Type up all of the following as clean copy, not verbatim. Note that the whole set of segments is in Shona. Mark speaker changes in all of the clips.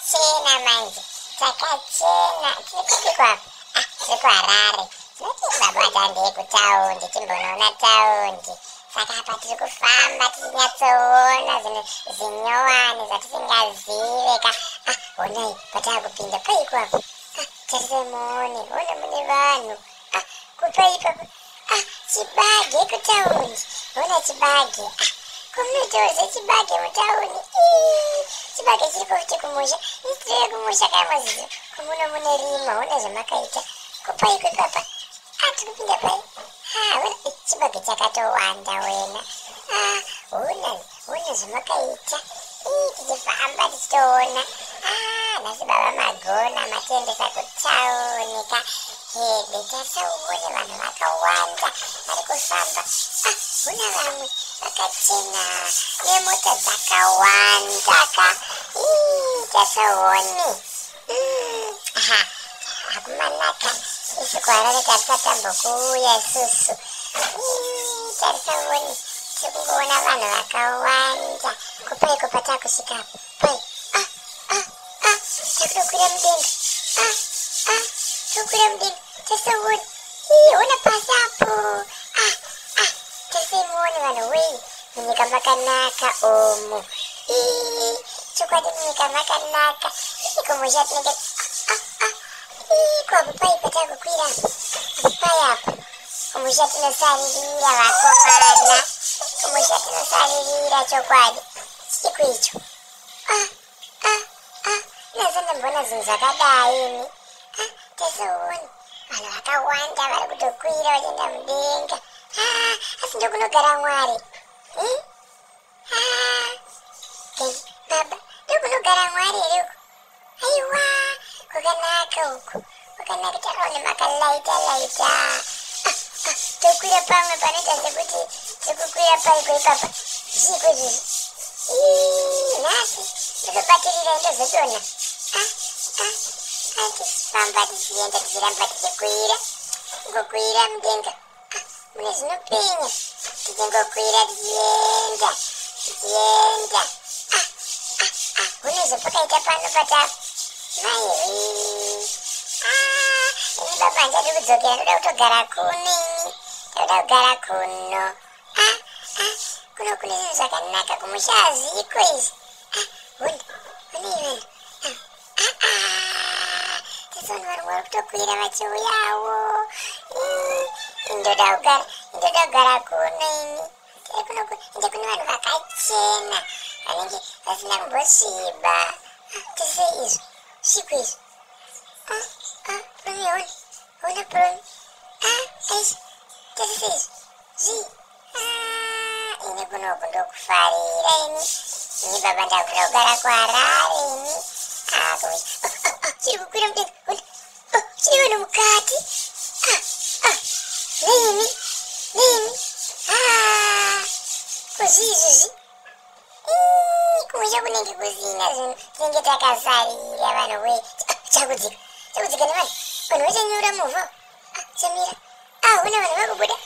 Speaker 1: Takachena manje, takachena. Tiri kupi kwapa? Ah, tiri kuHarare. Tinoti baba tandei kutaundi timbonoona taundi. Saka apa tiri kufamba tichinyatsoona zvinhu zvinyowani zvatisingazive ka. Ah, honai patakupinda paiko apa. Ah, tarisai muone, hona mune vanhu. Ah, kupai ipapa. Ah, chibage kutaundi. Hona chibage. Ah, komunoitawo zvechibage mutauni. Ii, chibage chiriko futi kumusha. Isitire kumusha kamozizo. Kumuno mune rima, hona zvamakaita. Kupaiko ipapa. Ah, tiri kupinda pai. Ah, hona eh, chibage chakatowanda wena. Ah, hona, hona zvamakaita. Ii, tichifamba tichitoona. Ah, nhasi baba magona matiendesa kutauni ka. Hede, tarisa uone vanhu vakawanda vari kufamba. Ah, hona vamwe vakachena nemota dzakawanda ka. Ii, tarisa uone. Aha, hakumanaka. Isu kuHarare tatisati tambokuuya isusu. Ii, tarisa uone. Tiri kungoona vanhu vakawanda. Kupaiko patakusvika apo? Pai. Ah, ah, ah, takutokwira mudenga. Ah, ah, tikukwira mudenga. Tarisa uone. Ii, ona pasi apo. Ah, ah, tarisai muone vanhu wei. Munyika makanaka umu. Ii, chokwadi munyika makanaka. Ii, kumusha tinenge ah, ah, ah. Ii, ko apo pai patakukwira apo? Apo pai apo? Kumusha tinosaririra vakomana. Kumusha tinosaririra chokwadi. Chiiko icho? Ah, ah, ah, nhasi ndamboona zvinhu zvakadai ini. Ah, tarisa uone. Vanhu vakawanda vari kutokwira vachienda mudenga. Ah, asi ndokunogara Mwari. Hmm? Ah, hey, baba, ndokunogara Mwari here uku? Aiwa, kwakanaka uku. Kwakanaka takaona makalaita laita. Ah, ah, tokwira pamwe panoita sekuti tiri kukwira paiko ipapa. Zviiko izvozvi? Ii, nhasi ndozobatirira ndozodonha. Ah, ah, ah, tichifamba tichienda tichiramba tichikwira. Kungokwira mudenga. Ah, mune zvinopenya. Tichingokwira tichienda. Tichienda. Ah, ah, ah, hune zvapakaita pano patapo. Maiwi. Ah, ini baba handichadi kudzokera, ndoda kutogara kuno ini. Ndoda kugara kuno. Ah, ah, kuno kune zvinhu zvakanaka kumusha hazviko izvi. Ah, hona, hona vanhu. Ah, ah, ah. Tasaona vanhu vari kutokwira vachiuyawo. Ii, ndoda kugara, ndoda kugara kuno ini. Tiri kuno ende kune vanhu vakachena vanenge vasina kumbosviba. Ah, tasei izvo? Zviiko izvo? Ah, ah, Promi, hona, hona Promi. Ah, aish, tasei izvo? Zvii? Ah, ini kunoku ndokufarira ini. Ini baba ndakuda kugara kuHarare ini. Ah, kumusha. Ah, ah, ah, chiri kukwira mudenga. Hona. Oh, chine vanhu mukati. Ah, ah, neimi, neimi. Ah, kuzvii izvozvi? Ii, kumusha kunenge kusina zvinhu, tinenge takasarira vanhu wee. Ah, chakudzika, chakudzika nevanhu. Vanhu vachanyura movha. Ah, chamira. Ah, hona vanhu vakubuda.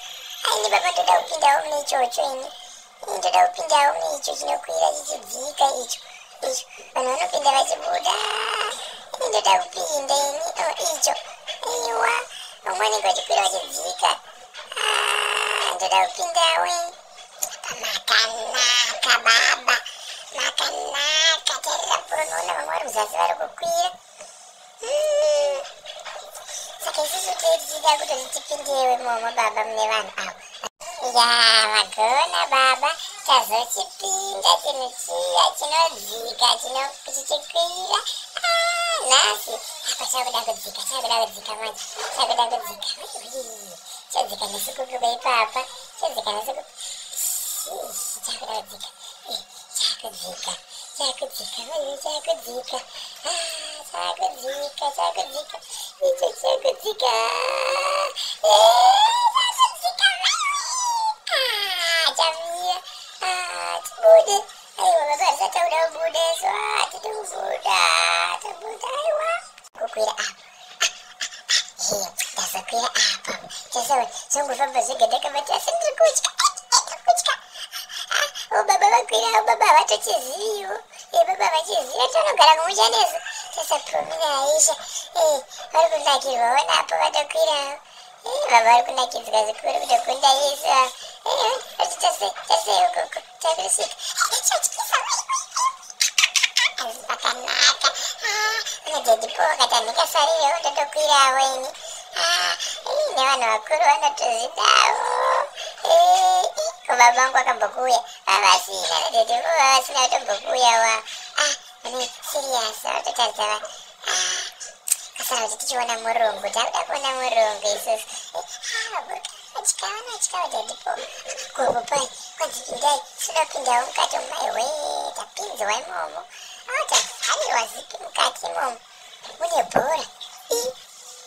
Speaker 1: Ah, ini baba ndoda kupindawo mune ichocho ini. Ini ndoda kupindawo mune icho chinokwira chichidzika icho. Icho. Vanhu vanopinda vachibuda. Ini ndoda kupinda ini. Oh, icho. Iwa. Vamwe vanenge vachikwira vachidzika. Ah, ndoda kupindawo ini. Makanaka baba. Makanaka. Tarira unoona vamwe vari muzasi vari kukwira. Saka isusu tei tichida kutoti tipindewo imomo baba mune vanhu avo. Ya, vagona baba, tazochipinda chinhu chiya chinodzika chichikwira. Ah, nhasi apa chakuda kudzika, chakuda kudzika manje, chakuda kudzika. Ui, chadzika nesikupi ipapa, chadzika nesikupi. Chakuda kudzika, eh, chakudzika, chakudzika, manje chakudzika. Ah, chakudzika, chakudzika, icho chakudzika. Eh, chakudzika maiwe. Ah, chamira. Ah, tibude. Aiwa baba, tisati takuda kubuda isu. Ah, tidi kubuda. Tabuda, aiwa. Kukwira apa. Ah, ah, ah. Tazokwira apa. Zvongofamba zvega ndakabata asi ndiri kutya. Ndiri kutya. Ah, oh, baba vakwira, oh, baba havatochiziviwo. Eh, baba vachiziva tinogara kumusha nesu. Tasa Promina Aisha. Vari kunakirwawo napo vatokwirawo. Baba vari kunakidzwa zvikuru kutokunda Yesu ava. Tasei tasei ukoko takusvika. Chotyisa asi pakanaka. Una daddy Po akatanhika sarirewo ndotokwirawo ini. Nevanhu vakuru vanotozvidawo. Ko baba vangu vakambokuuya vavasina daddy Po vavasina kutombokuuyawo ava. Mune serious vatotaridza vanhu. Kasara kuti tichiona murungu takuda kuona murungu isusu. Vaburuka vachika vanotyawo daddy Po. Gogo pai kwanzi pindai sinoda kupindawo mukati umu maiwe tapinzwa imomo. Tavharirwa zipi mukati imomo mune bhora.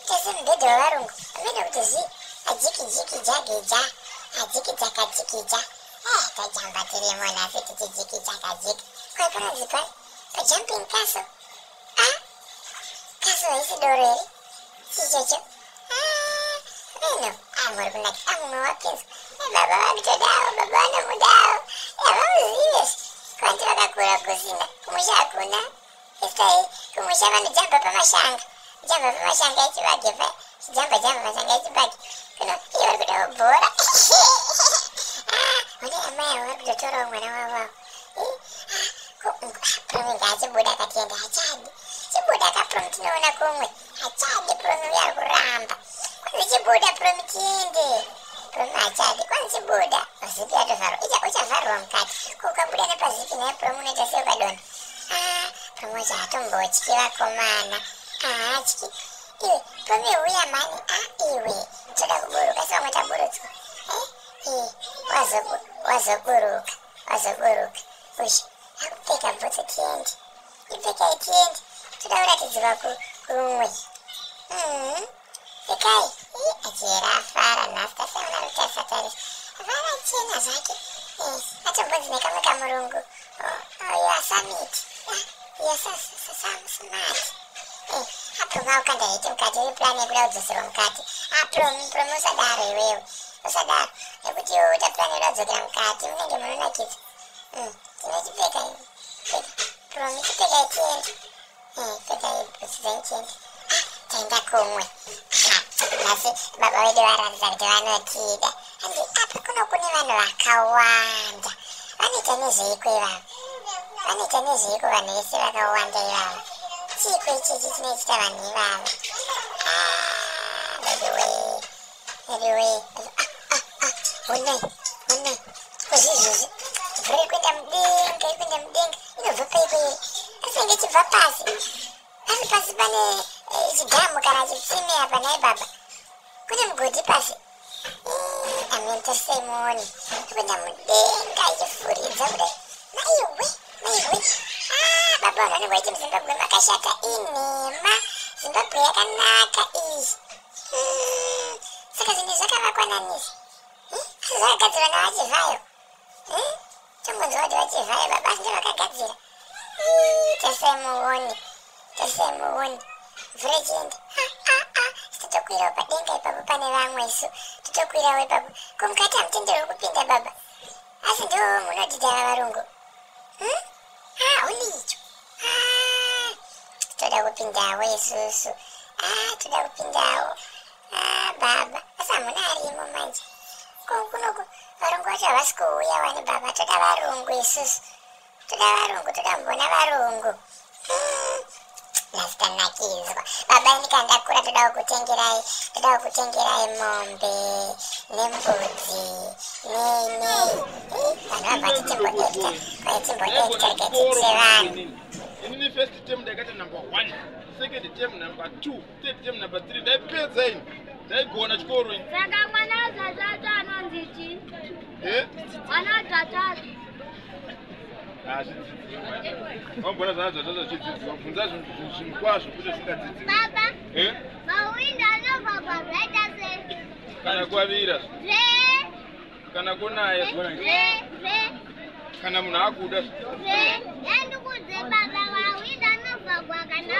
Speaker 1: Tese mubhedha wevarungu amene kuti zvi ajiki jiki jagija ajiki jakajikija. Tajamba tirimo nhasi tichijiki jakajiki. Kwai panonzi pai pajumping castle. Castle haisi doro here? Chichocho. Veno muri kunaka mumwe wapinzwa. Baba vakutodawo baba vanomudawo. Havamuzive kwanti vakakura kusina kumusha hakuna. Isai kumusha vanojamba pamashanga. Jamba pamashanga echibage pa. Jamba jamba mashanga echibage. Kuno iye vari kudawo bhora. Une amai avo vari kutotorawo mwana wavo avo. Promi ngaachibuda akatienda hachadi. Chibuda kaPromi tinoona kumwe. Hachadi Promi uya ari kuramba. Kwanzi chibuda Promi tiende. Promi hachadi. Kwanzi chibuda. Zipi yatovharwa. Uchavharwa mukati. Ko ukabuda nepazipi naye Promi unoita sei ukadonha? Promi wacho hatombotyi vakomana. Haatyi. Iwe Promi uya mani. Iwe. Toda kuburuka sevamwe taburutswa. Wazoburuka. Wazoburuka. Ushe. Akupfeka bhutsu tiende. Ipfekai tiende. Toda kuratidzirwa kumwe. Pfekai. Achiyera afara nhasi tasaona rutarisa tarisa. Vakachena zvake. Atombonzi nekamwe kamurungu. You are summit. You are smart. Apromi akukanda heti mukati iri plan yekuda kudzoserwa mukati. Apromi Promi usadaro iwewe. Usadaro. Nekuti iwe uita plan yekuda kudzokera mukati munenge munonakidza. Tinochipfeka iwe. Pfeka. Promi chipfekai tiende. Pfekai bhutsu dzenyu tiende. Taenda kumwe. Nhasi baba vedu varatidza kuti vanotida. Handi apa kuno kune vanhu vakawanda. Vanoita nezveiko ivava? Vanoita nezveiko vanhu vese vakawanda ivava? Chiiko ichechi chinoitira vanhu ivava? Veduwe. Veduwe. Honai, honai. Kuzvizvizvi. Mvura iri kuenda mudenga, iri kuenda mudenga. Inobva paiko iyi? Asi inge ichibva pasi. Pasi pasi pane chidhamu kana chitsime apa nhai baba. Kune mugodhi pasi. Amene sei muone. Iri kuenda mudenga ichifuridza kudai. Maiwe, maiwe. Baba vanhu vanenge vaiti muZimbabwe makashata inhema. Zimbabwe yakanaka iyi. Saka zvinhu zvakavakwa nani izvi? Asi zvakagadzirwa navaChivhayo. Tombonzwa kuti vaChivhayo baba asi ndovakagadzira. Tasai muone. Tasai muone. Mvura ichienda. Totokwirawo padenga ipapo pane vamwe isu. Totokwirawo ipapo. Ko mukati hamutenderwi kupinda baba. Asi ndo munodhidha varungu. Honi icho. Toda kupindawo isusu. Toda kupindawo. Baba. Asi hamuna arimo manje. Ko kunoku varungu vacho havasi kuuya wani baba. Toda varungu isusu. Toda varungu, toda kumbona varungu. Nhasi tanakidzwa. Baba ini kana ndakura toda kukutengerai, toda kukutengerai mombe nembudzi nei nei. Vanhu vabva vati timboacta, kwai timboacta rega tiitise vanhu.
Speaker 2: Inini first term ndakaita number 1, second term number 2, third term number 3. Ndaipedza ini. Ndaigona chikoro ini.
Speaker 3: Saka mwana wazvatatu anonzi chii? Mwana wazvatatu.
Speaker 2: Hazvidzidzirwa. Wambona zvana zvatatu zvichidzidzirwa. Bvunza zvinhu kwazvo kuti zvingadzidzirwa.
Speaker 3: Baba. Mahwindo anovhagwa zvaita sei?
Speaker 2: Kana kwavira.
Speaker 3: Zve.
Speaker 2: Kana kunaya.
Speaker 3: Zve. Zve.
Speaker 2: Kana munhu akuda.
Speaker 3: Zve. Yandikudze baba mahwindo anovhagwa kana.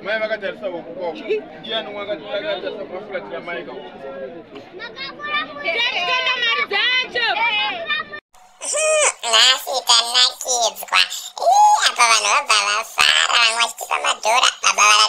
Speaker 2: Mai vakatarisa uku kwako. Ndiani umwe akatarisa kumafuratira mai kako?
Speaker 4: Tenda mari dzacho.
Speaker 1: Nhasi tanakidzwa. Ii, apa vanhu vabva vafara, vamwe vachitipa madhora. Baba.